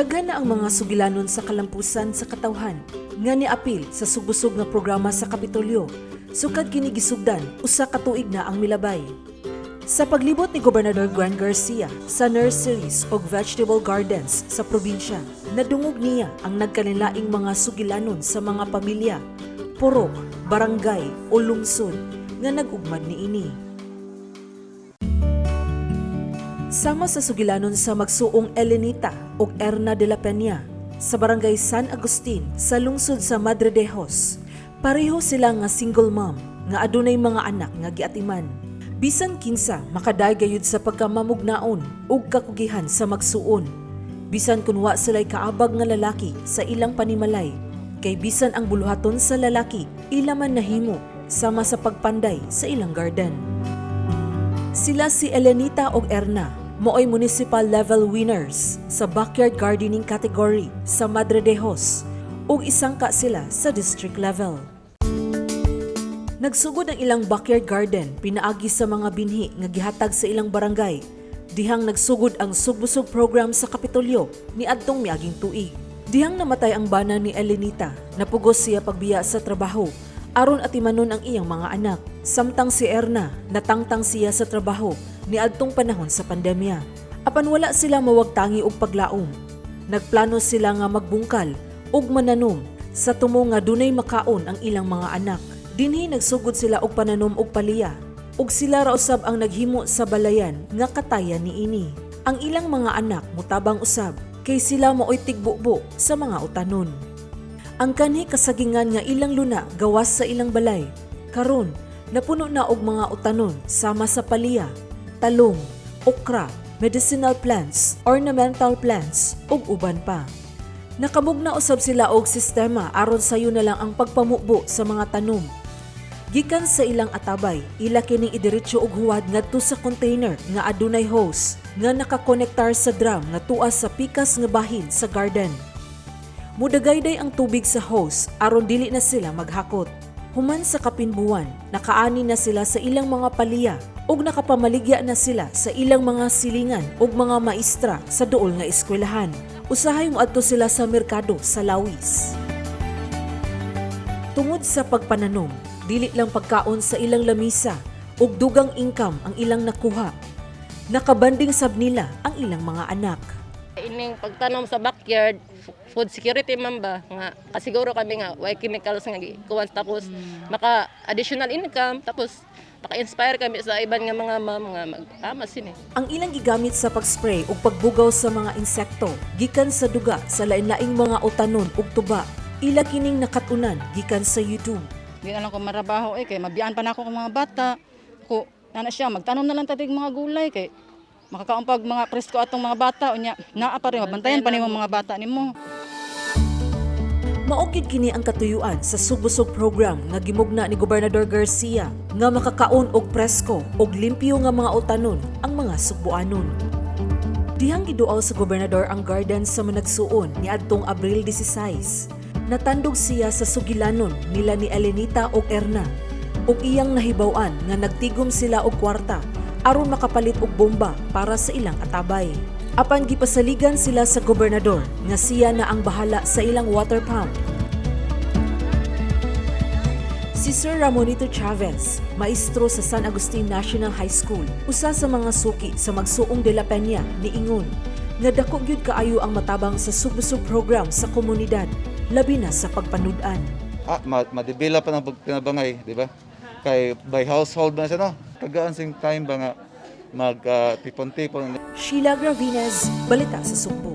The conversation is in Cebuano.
Daghan na ang mga sugilanon sa kalampusan sa katawhan nga niapil sa sugbusog nga programa sa Kapitolyo. Sukad kini gisugdan, 1 ka tuig na ang milabay. Sa paglibot ni Gobernador Gwen Garcia sa nurseries ug vegetable gardens sa probinsya, nadungog niya ang nagkanilaing mga sugilanon sa mga pamilya, purok, barangay o lungsod nga nag-ugmad niini. Sama sa sugilanon sa magsuong Elenita ug Erna de la Peña sa barangay San Agustin sa lungsod sa Madridejos. Pareho sila nga single mom nga adunay mga anak nga giatiman. Bisan kinsa makaday gayud sa pagkamamugnaon ug kakugihan sa magsuon. Bisan kun wa sila'y kaabag nga lalaki sa ilang panimalay, kay bisan ang buluhaton sa lalaki ila man nahimo, sama sa pagpanday sa ilang garden. Sila si Elenita og Erna, maoy municipal level winners sa backyard gardening category sa Madridejos ug isangka sila sa district level. Nagsugod ang ilang backyard garden pinaagi sa mga binhi nga gihatag sa ilang barangay. Dihang nagsugod ang Sugbusog program sa Kapitolyo niadtong miaging tuig. Dihang namatay ang bana ni Elenita, napugos siya pagbiya sa trabaho aron atimanon ang iyang mga anak. Samtang si Erna, natangtang siya sa trabaho niadtong panahon sa pandemya. Apan wala sila mawagtangi og paglaom. Nagplano sila nga magbungkal ug mananom sa tumo nga dunay makaon ang ilang mga anak. Dinhi nagsugod sila og pananom og palya ug sila ra usab ang naghimo sa balayan nga katayan niini. Ang ilang mga anak mutabang usab kay sila maoy tigbubo sa mga utanon. Ang kanhi kasagingan nga ilang luna gawas sa ilang balay. Karon, napuno na og mga utanon sama sa palya, talong, okra, medicinal plants, ornamental plants ug uban pa. Nakamugna usab sila og sistema aron sayo na lang ang pagpamubo sa mga tanom. Gikan sa ilang atabay, ila kining idiretso og huwad ngadto sa container nga adunay hose nga nakakonektar sa drum nga tuas sa pikas nga bahin sa garden. Mudagayday ang tubig sa hose aron dili na sila maghakot. Human sa kapin buwan, nakaani na sila sa ilang mga palya ug nakapamaligya na sila sa ilang mga silingan ug mga maestra sa duol nga eskwelahan. Usahay moadto sila sa merkado sa Lawis. Tungod sa pagpananom, dili lang pagkaon sa ilang lamisa ug dugang income ang ilang nakuha. Nakabanding sab nila ang ilang mga anak. Ining pagtanom sa backyard, food security man ba nga kasiguro kami nga way chemicals nga gikuan, tapos maka additional income, tapos maka-inspire kami sa iban nga mga ma'am nga mag-ama sini. Ang ilang gigamit sa pag-spray ug pagbugaw sa mga insekto gikan sa duga sa lain-laing mga utanon ug tuba. Ila kining nakatunan gikan sa YouTube. Di na lang ko marabaho eh, kay mabiyaan pa na ako ng mga bata. Ko, nana siya, magtanom na lang tatig mga gulay kay makakaon pag mga presko atong mga bata unya naa pa rin mabantayan pa nimo mga bata nimo. Mao gyud kini ang katuyuan sa Sugbusog program nga gimugna ni Gobernador Garcia nga makakaon og presko og limpyo nga mga utanon ang mga Sugboanon. Dihang giduaw sa gobernador ang garden sa Managsuon niadtong Abril 16. Natandog siya sa sugilanon nila ni Elenita og Erna ug iyang nahibaw-an nga nagtigom sila og kwarta aron makapalit og bomba para sa ilang atabay. Apan gipasaligan sila sa gobernador nga siya na ang bahala sa ilang water pump. Si Sir Ramonito Chavez, maestro sa San Agustin National High School, usa sa mga suki sa magsuong de la Peña, niingon nga dako gyud kaayo ang matabang sa Sugbusog program sa komunidad, labi na sa pagpanud-an. Ma-develop pa ng tinabangay, di ba? Kay by household na siya, no? Tagaan sing time ba nga mag tipon-tipon. Sheila Gravines, Balita sa Sugbo.